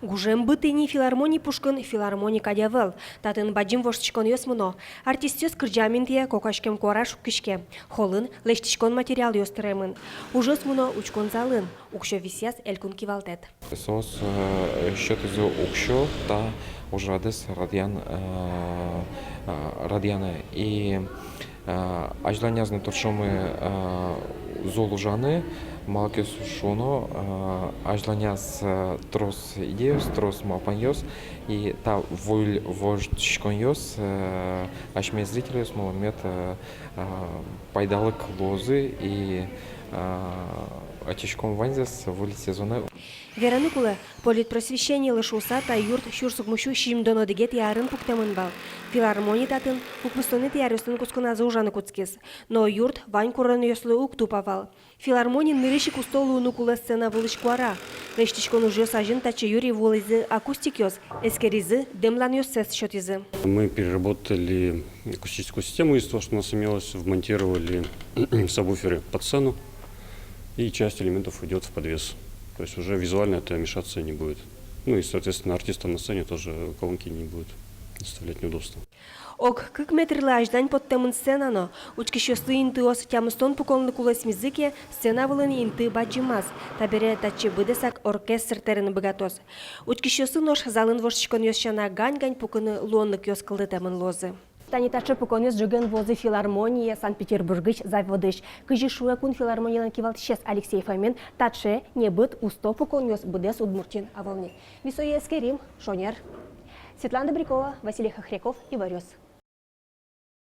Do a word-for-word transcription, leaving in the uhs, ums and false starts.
Гужем быт ини филармони пушкын филармони кадь ӧвӧл. Татын бадӟым воштӥськонъёс мыно. Артистъёс кырӟам интые кокаськем куара шуккиське. Холлын лэсьтӥськон материалъёс тыремын. Ужъёс мыно учкон залын. Уксё висъяз элькун кивалтэт. Соос, э, сётӥзы уксё та ужрадэз радъян, э, э, радъяны. И, э, азьланяз но тыршомы, э, зол ужаны, малы ке шуоно, э, азьланяз, э, трос идеяос, трос малпанъёс, и та выль воштӥськонъёс, э, асьме зрительёсмылы мед, э, э, пайдалык луозы, и, э, ӧтиськом ваньзэс выль сезонэ. Вераны кулэ, политпросвещениелы шуыса та юрт сюрс укмыссю сизьымдон одӥгетӥ арын пуктэмын вал. Филармони татын укмыстонэтӥ аръёслэн кутсконазы ужаны кутскиз. Но юрт вань куронъёслы уг тупа вал. Филармониын нырысь ик усто луыны кулэ сцена вылысь куара. Лэсьтӥськон ужъёс азьын татчы юри вуылӥзы акустикъёс, эскеризы, дэмланъёссэс сётӥзы. Мы переработали акустическую систему из того, что у нас имелось, вмонтировали сабвуферы под сцену, и часть элементов уйдёт в подвес. То есть уже визуально это мешаться не будет. Ну и, соответственно, артистам на сцене тоже колонки не будут доставлять неудобства. Ог кык метрлы азьлань поттэмын сцена но. Учкисьёслы интыос тямыстон пуконлы кулэсмизы ке, сцена вылын инты бадӟымаз. Табере татчы быдэсак оркестр тэрыны быгатоз. Учкисьёслы нош залын воштӥськонъёс сяна гань-гань пукыны луонлыкъёс кылдытэмын луозы. Тани таӵе пуконъёс ӝоген вуозы филармоние Санкт-Петербургысь заводысь. Кызьы шуэ кун филармонилэн кивалтӥсез Алексей Фомин, таӵе небыт усто пуконъёс быдэс Удмуртиын ӧвӧл ни. Ми сое эскерим, шонер. Светлана Добрякова, Василий Хохряков, «Иворъёс».